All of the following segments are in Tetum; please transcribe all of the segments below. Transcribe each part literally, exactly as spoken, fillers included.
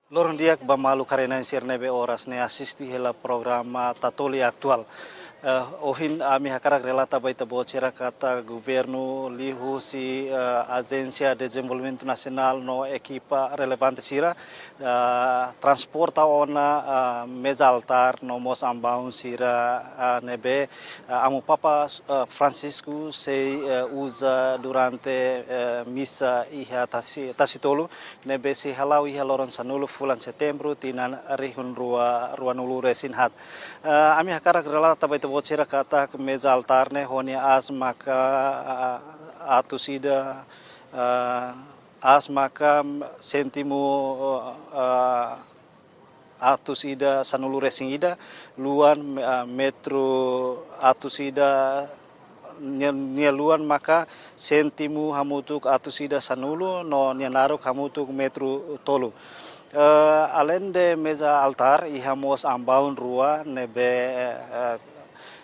Loron di'ak ba maluk haree-na'in sira ne'ebé oras ne'e asiste hela programa Tatoli Atuál. Eh, ohin ami hakarak relata ba ita-boot sira katak governu liuhusi, eh, Ajénsia Dezenvolvimentu Nasionál no ekipa relevante sira, eh, transporta ona, eh, meza altár no mós ambaun sira, eh, ne'ebé, eh, Amu Papa, eh, Francisco sei, eh, uza durante, eh, misa iha Tasi-, Tasitolu, ne'ebé sei hala'o iha loron sanulu fulan Setembru tinan rihun rua, ruanulu resin haat. Eh, ami hakarak relata ba ita-boot sira katak meza altár ne'e ho nia aas maka, ah, atus ida, ah, aas maka séntimu, ah, atus ida sanulu resin ida, luan, ah, metru atus ida, nia, nia luan maka séntimu hamutuk atus ida sanulu, no nia naruk hamutuk metru tolu. Eh, aleinde meza altár, iha mós ambaun rua ne'ebé, eh, eh,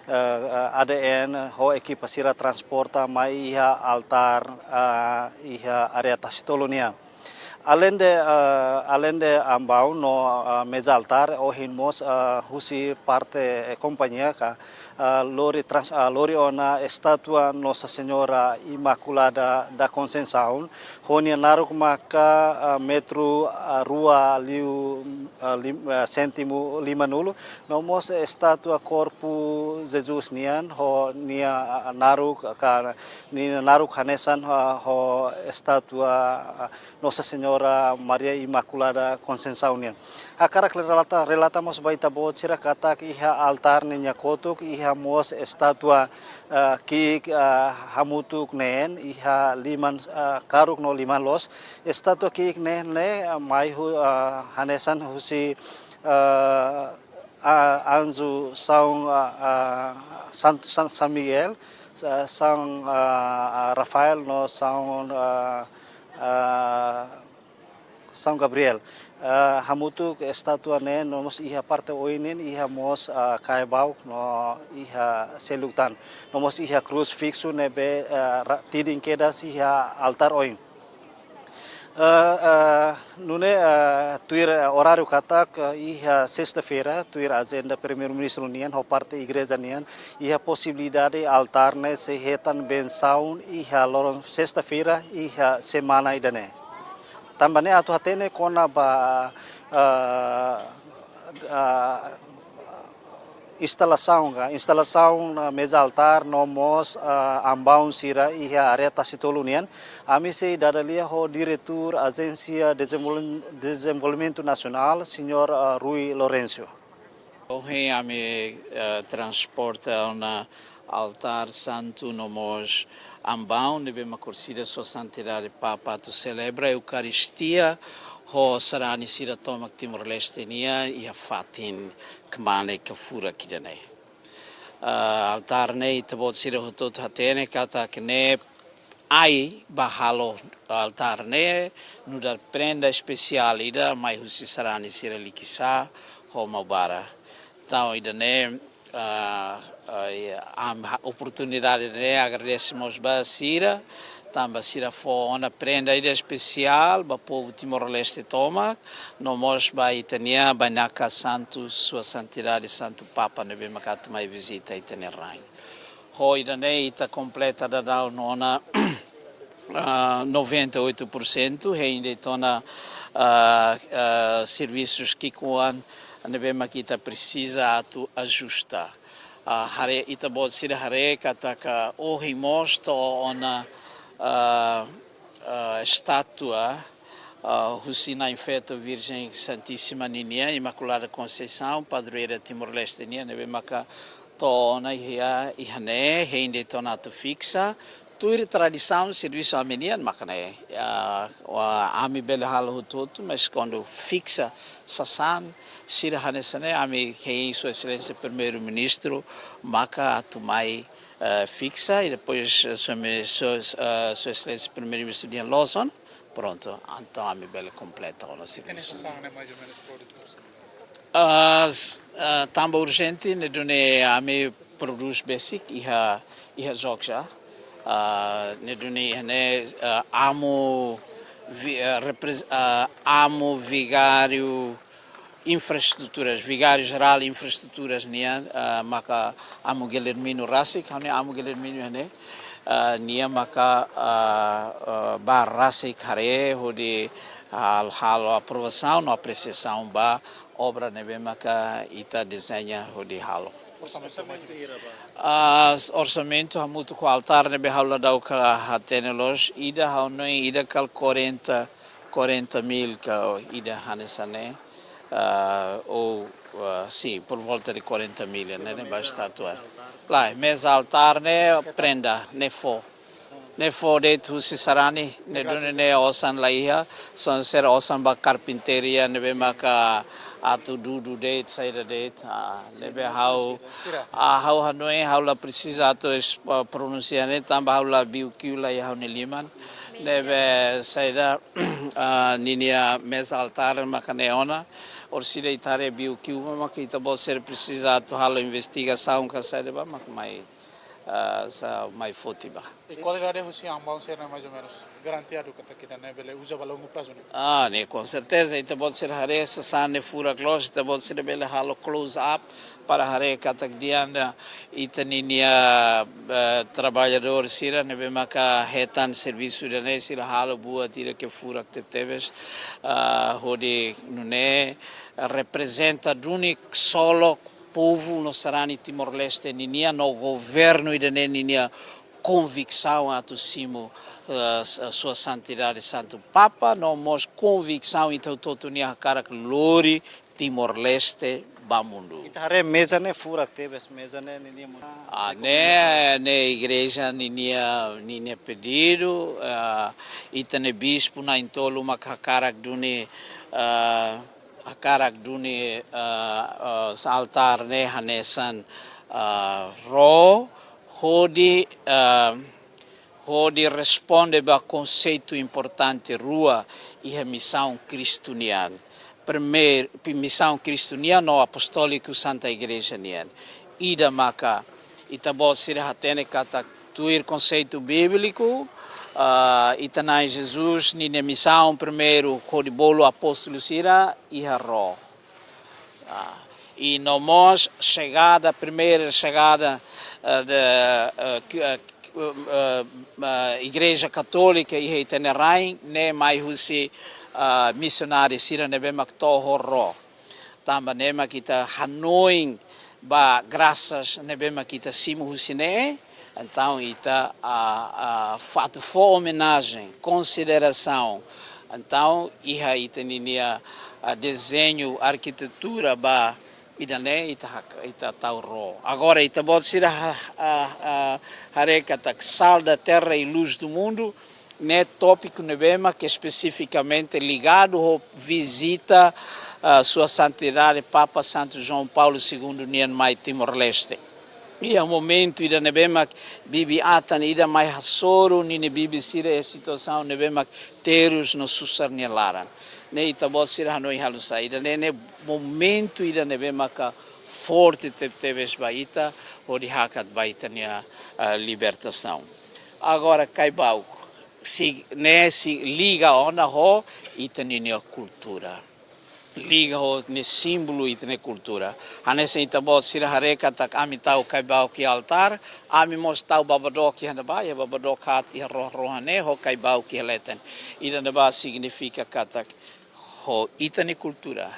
eh, A D N ho ekipa sira transporta mai iha altár, eh, iha área Tasitolu nian. Aleinde, eh, aleinde ambaun no, eh, meza altár, ohin mós, eh, husi parte, eh, kompañia ka, eh, lori trans-, eh, lori ona estátua Nossa Senhora Imaculada da Conceição, ho nia naruk maka, eh, metru, eh, rua liu, eh, lim-, eh, séntimu limanulu, no mós estátua Korpu Jesus nian, ho nia, eh, naruk ka, nia naruk hanesan, eh, ho estátua, eh, Nossa Senhora Maria Imaculada Conceição nian. Hakarak relata, relata mós ba ita-boot sira katak iha altár ne'e nia kotuk, iha mós estátua, eh, ki'ik, eh, hamutuk neen, iha liman, eh, karuk no liman loos. Estátua ki'ik neen ne'e, eh, mai hu-, eh, hanesan husi, eh, a-, anju São, ah, ah, San, San, San Miguel, Sa-, São, ah, ah, Rafael no São, ah, ah, São Gabriel. Ah, hamutuk estátua ne'e no mós iha parte oin nian iha mós, ah, kaebau no iha seluk tan. No mós iha krús fiksu ne'ebé, ah, ra-, tidin kedas iha altár oin. Eh, eh, nune'e, eh, tuir, eh, oráriu katak, eh, iha sesta-feira, tuir ajenda Primeiru-Ministru nian, ho parte igreja nian, iha posibilidade altár ne'e sei hetan bensaun iha loron sesta-feira, iha semana ida-ne'e. Tanba ne'e atu hatene kona-ba, eh, eh, instalasaun ka, instalasaun, ah, meza altár no mós, ah, ambaun sira iha área Tasitolu nian, ami sei dada lia ho Diretór Ajénsia Dezenvol-, Dezenvolvimentu Nasionál, Señór, ah, Rui Lourenço. Ohin ami, eh, transporta ona altár santu no mós ambaun ne'ebé mak orsida Sua Santidade Papa atu selebra Eukaristia ho sarani sira tomak Timor-Leste nian iha fatin kmanek ka furak ida-ne'e. Ah, altár ne'e ita-boot sira hotu-hotu hatene katak ne'e ai ba halo altár ne'e nu'udar prenda espesiál ida mai husi sarani sira Likisá ho Maubara. Entaun, ida-ne'e, ah, ah, i am-, ha-, oportunidade ne'e agradese mós ba sira, tanba sira fó ona prenda ida espesiál ba povu Timor-Leste tomak, no mós ba ita-nia bainaka santu, Sua Santidade Santu Papa ne'ebé mak atu mai vizita ita-nia rain. Ho ida-ne'e ita kompleta daudaun ona, ah, noventa e oito por cento, hein de'it ona, ah, ah, servisus ki'ikoan ne'ebé mak ita presiza atu ajusta. Ah, haree, ita-boot sira haree katak ohin mós to'o ona, ah, ah, estátua, ah, husi Na'in Feto Virjen Santísima ninian, Imaculada Conceição, padroeira Timor-Leste nian, ne'ebé maka to'o ona iha, iha ne'e, hein de'it ona atu fiksa, tuir tradisaun servisu ami-nian mak ne'e. Ah, wa-, ami bele halo hotu-hotu, mas kuandu fiksa sasán sira hanesan ne'e, ami hein Sua Exelénsia Primeiru-Ministru maka atu mai, eh, fiksa, i depois, eh, Sua Mi-, Sua, eh, Sua Exelénsia Primeiru-Ministru nian loos ona, prontu, entaun ami bele kompleta ona servisu. Ita-nia sasán ne'e mais ou menos por Ah, s-, ah, tanba urjente, ne'e duni ami prodús besik iha, iha Jogja. Ah, ne'e duni iha ne'e, ah, Amu, vi-, eh, repres-, ah, amu vigáriu infraestruturas, vigáriu jerál infraestruturas nian, ah, maka amu Guilhermino rasik, ha'u-nia amu Guilhermino ne'e, ah, nia maka, ah, ah, bá rasik haree hodi hal-, halo aprovasaun no apresiasaun ba obra ne'ebé maka ita dezeña hodi halo. Orsamentu hira ba? Ah, orsamentu hamutuk ho altár ne'ebé ha'u la dauka hatene loos, ida ha'u hanoin ida kala quarenta, quarenta mil ka ida hanesan ne'e, ah, ou, ah, sim, por volta de quarenta mil, ne'e, ne'e ba estátua. Lae, meza altár ne'e prenda, ne'e fó. Ne'e fó de'it husi sarani, ne'e duni ne'e osan la iha, só se osan ba karpintaria ne'ebé maka atu dudu de'it, saida de'it, ah, ne'ebé ha'u, ah, ha'u hanoin, ha'u la presiza atu es-, ah, pronunsia ne'e, tanba ha'u la biu kiu la iha ha'u-nia liman, ne'ebé saida, ah, ninia meza altár maka ne'e ona, orsida ita haree biu kiu maka ita-boot sira presiza atu halo investigasaun ka saida ba, maka mai, ah, sa mai foti ba. I kualidade husi ambaun sira-ne'e mais ou menus garantiadu katak ida-ne'e bele uza ba longu prazu ne'e? Ah, ne'e, com certeza, ita-boot sira haree sasán ne'e furak loos, ita-boot sira bele halo close up para haree katak dehan ita ninia, eh, traballadór sira ne'ebé maka hetan servisu ida-ne'e sira halo buat ida ke furak tebetebes, ah, hodi nune'e reprezenta duni ksolok povu no sarani Timor-Leste ninian no governu ida-ne'e ninia konviksaun atu simu, eh, s-, Sua Santidade Santu Papa, no mós konviksaun ita hotu-hotu nia hakarak lori Timor-Leste ba mundu. Ita haree meza ne'e furak tebes, meza ne'e ninia mun-, ah, ne'e, ne'e igreja ninia, ninia pedidu, ah, ita-nia bispu na'in-tolu maka hakarak duni, ah, hakarak duni, ah, ah, sa altár ne'e hanesan, ah, ró, hodi, ah, hodi responde ba konseitu importante rua iha misaun Kristu nian. Primeiru, pi-, misaun Kristu nian no apostóliku Santa Igreja nian. Ida maka ita-boot sira hatene katak tuir konseitu bíbliku, ah, ita-nia Na'i Jesus ninia misaun primeiru hodi bolu apóstolu sira iha ró. Ah, i no mós xegada, primeira xegada, eh, de, eh, ki-, eh, ki-, eh, eh, Igreja Katólika iha ita-nia rain, ne'e mai husi, ah, misionáriu sira ne'ebé mak to'o ho ró. Tanba ne'e mak ita hanoin ba grasas ne'ebé mak ita simu husi ne'e, entaun ita, ah, ah, atu fó omenajen, konsiderasaun. Entaun iha ita ninia, ah, dezeñu, arkitetura ba ida-ne'e ita hak-, ita tau ró. Agora ita-boot sira ha-, ah, ah, haree katak Sal da Terra e Luz do Mundo, ne'e tópiku ne'ebé mak espesifikamente ligadu ho vizita, ah, Sua Santidade Papa Santu João Paulo Segundo nian mai Timor-Leste. Iha momentu ida ne'ebé mak bibi-atan ida mai hasoru ninia bibi sira iha situasaun ne'ebé mak terus no susar nia laran. Ne'e ita-boot sira hanoin halo saida, ne'e, ne'e momentu ida ne'ebé maka forte tebetebes ba ita, hodi hakat ba ita-nia, ah, libertasaun. Agora Caibauk, si, ne'e sei liga ona ho ita ninia kultura. Liga ho ne'e símbolu ita-nia kultura. Hanesan ita-boot sira haree katak ami tau Caibauk iha altár, ami mós tau Babadok iha ne'ebá, iha Babadok haat iha ró-rohan ne'e ho Caibauk iha leten. Ida-ne'ebá signifika katak ho ita-nia kultura,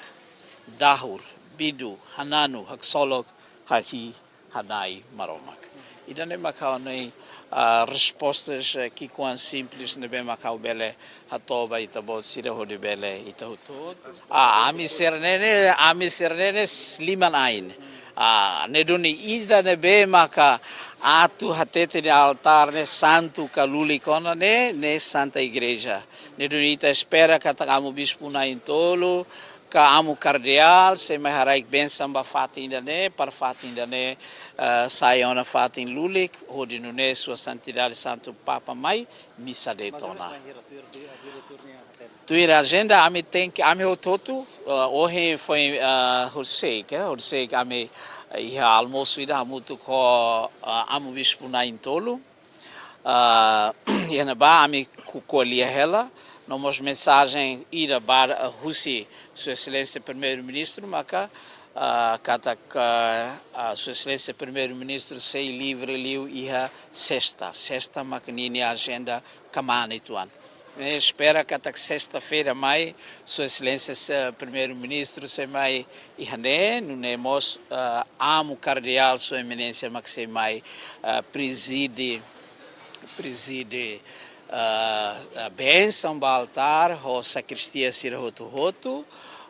dahur, bidu, hananu, haksolok, haki, Hana'i Maromak. Ida-ne'e mak ha'u-nia, ah, respostas, eh, ki'ikoan simples ne'ebé mak ha'u bele hato'o ba ita-boot sira hodi bele ita hotu. Ah, ami sira-ne'e ne'e, ami sira-ne'e ne'e s-, liman-ain. Ah, ne'e duni ida ne'ebé maka atu hatete iha altár ne'e santu ka lulik ona ne'e, ne'e Santa Igreja. Ne'e duni ita espera katak amu bispu na'in-tolu, ka amu kardeál, sei mai haraik bensaun ba fatin ida-ne'e, para fatin ida-ne'e, eh, sai ona fatin lulik, hodi nune'e Sua Santidade Santu Papa mai, misa de'it ona. Tuir ajenda, ami tenke, ami hotu-hotu, eh, ohin foin, eh, horisehik, eh, horisehik ami, eh, iha almosu ida hamutuk ho, eh, amu bispu na'in-tolu. Ah, iha ne'ebá ami ku-, ko'alia hela, No mós mensajen ida ba, ah, husi Sua Exelénsia Primeiru-Ministru, maka, ah, katak, ah, Sua Exelénsia Primeiru-Ministru sei livre liu iha sesta. Sesta maka ninia ajenda kmaan uitoan. Ne'e espera katak sesta-feira mai, Sua Exelénsia, eh, Primeiru-Ministru sei mai iha ne'e, nune'e mós, eh, Amu Kardeál Sua Eminénsia mak sei mai, eh, prezide, prezide, eh, eh, bensaun ba altár, ho sakristia sira hotu-hotu,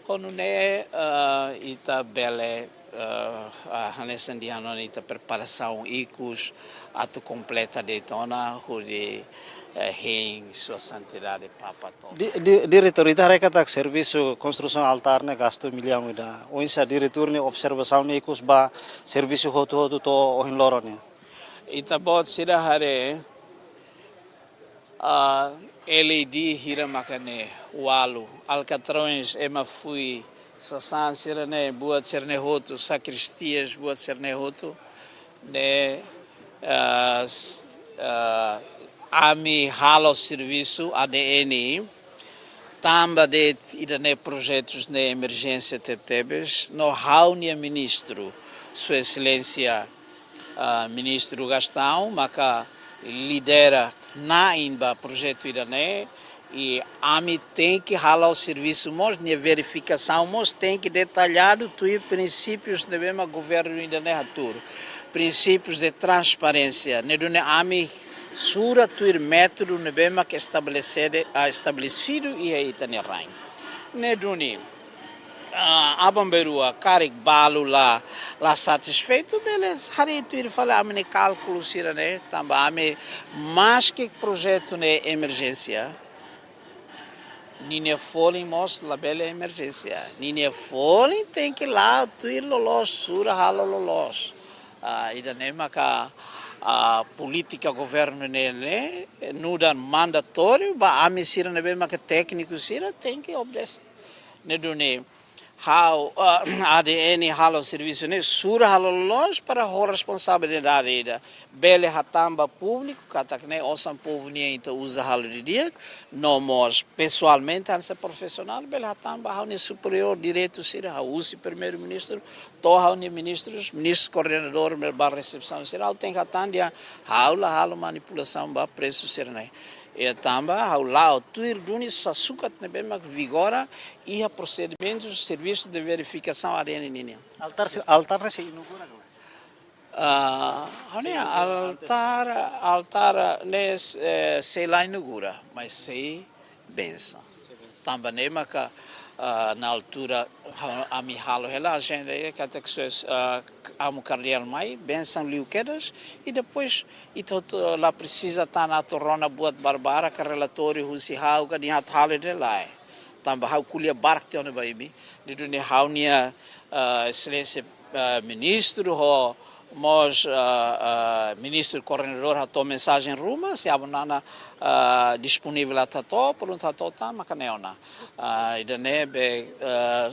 ho nune'e, eh, ita bele, eh, ah, hanesan dehan ona ita preparasaun ikus atu kompleta de'it ona hodi, eh, hein Sua Santidade Papa to'o. Di, di, diretór, ita haree katak servisu konstrusaun altár ne'e gastu millaun ida. Oinsá diretór nia observasaun ikus ba servisu hotu-hotu to'o ohin loron ne'e? Ita-boot sira haree, ah, L E D hira maka ne'e, ualu, alkatrões, ema fui, sasán sira-ne'e, buat sira-ne'e hotu, sakristias, buat sira-ne'e hotu, ne'e, ah, s-, ah, ami halo servisu A D N, tanba de'it ida-ne'e projetus ne'e emerjénsia tebetebes, no ha'u-nia ministru, Sua Exelénsia, ah, Ministru Gastão, maka lidera na'in ba projetu ida-ne'e, i ami tenke halo servisu mós, nia verifikasaun mós tenke detalladu tuir prinsípius ne'ebé mak governu ida-ne'e hatuur. Prinsípius de transparénsia, ne'e duni ami sura tuir métodu ne'ebé mak estabelesede, ah, estabelesidu iha ita-nia rain. Ne'e duni, ah, aban-bainrua karik balu la, la satisfeitu, bele haree tuir fali ami-nia kálkulu sira-ne'e, tanba ami, maske projetu ne'e emerjénsia, ninia folin mós labele emerjénsia. Ninia folin tenke la'o tuir loloos, sura halo loloos. Ah, ida-ne'e maka, ah, polítika governu ne'e, ne'e nu'udar mandatóriu ba ami sira ne'ebé maka tékniku sira tenke obedese. Ne'e duni ha'u, ah, A D N halo servisu ne'e sura halo loloos para ho responsabilidade ida. Bele hatán ba públiku katak ne'e osan povu nian ita uza halo didi'ak, no mós pesoalmente, hanesan profisionál, bele hatán ba ha'u-nia superiór diretu sira, ha'u husi Primeiru-Ministru, to'o ha'u-nia ministrus, ministru koordenadór, bele ba resepsaun sira, ha'u tenke hatán dehan ha'u la halo manipulasaun ba presu sira-ne'e. I tanba ha'u la'o tuir duni sasukat ne'ebé mak vigora iha prosedimentu servisu de verifikasaun A D N nian. Altár se-, altár ne'e sei inaugura ka lae? Ah, ha'u-nia altár, altár ne'e, eh, sei la inaugura, mas sei bensaun. Tanba ne'e maka, ah, na altura, ha-, ami halo hela ajenda ida katak Sua, ah, Amu Kardeál mai, bensaun liu kedas, i depois, ita hotu la presiza tan atu rona buat barbarak ka relatóriu husi ha'u ka dehan atu halo ida-ne'e lae. Tanba ha'u ko'alia barak tiha ona ba imi, ne'e duni ha'u-nia, ah, Exelénsia, ah, Ministru ho mós, ah, ah, Ministru Koordenadór hato'o mensajen ruma, se Amu Nana, ah, disponivel atu hato'o, prontu hato'o tan, maka ne'e ona. Ah, ida-ne'e be, ah,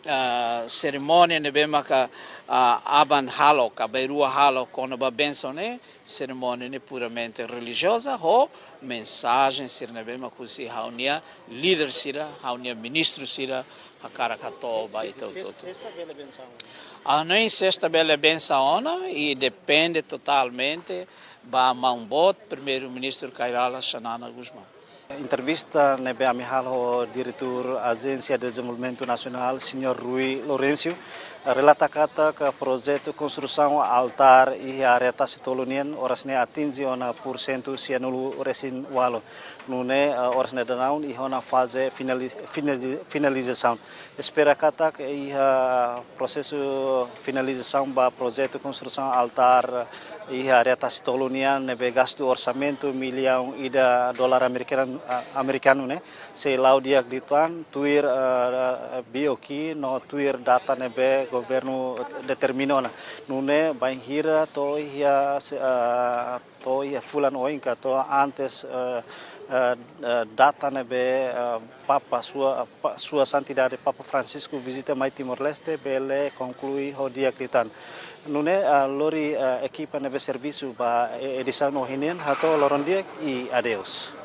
ah, serimónia ne'ebé maka, ah, aban halo ka bainrua halo kona-ba bensaun ne'e, serimónia ne'e puramente relijioza, ho mensajen sira ne'ebé mak husi ha'u-nia líder sira, ha'u-nia ministru sira, hakarak hato'o ba ita hotu-hotu. Sesta bele bensaun ona? Ah, ne'e sesta bele bensaun ona, i depende totalmente ba maun-boot Primeiru-Ministru Kay Rala Xanana Gusmão. Entrevista ne'ebé ami halo ho Diretór Ajénsia Dezenvolvimentu Nasionál, Señór Rui Lourenço, relata katak projetu konstrusaun altár iha área Tasi Tolu nian oras ne'e atinje ona pursentu sianulu resin ualu. Nune'e, eh, oras ne'e daudaun iha ona faze finali-, finali-, finalizasaun. Espera katak iha prosesu finalizasaun ba projetu konstrusaun altár iha área Tasi Tolu nian ne'ebé gastu orsamentu millaun ida dolar amerikanu, ah, amerikanu ne'e, sei la'o di'ak liután tuir, eh, B O Q no tuir data ne'ebé governu determina ona. Nune'e bainhira to'o iha se-, eh, to'o iha fulan oin ka to'o antes, eh, eh, eh, data ne'ebé, eh, Papa sua, pa-, Sua Santidade Papa Francisco vizita mai Timor-Leste bele konklui ho di'ak liután. Nune'e, eh, lori, eh, ekipa ne'ebé servisu ba, eh, edisaun ohin nian hato'o loron di'ak i adeus.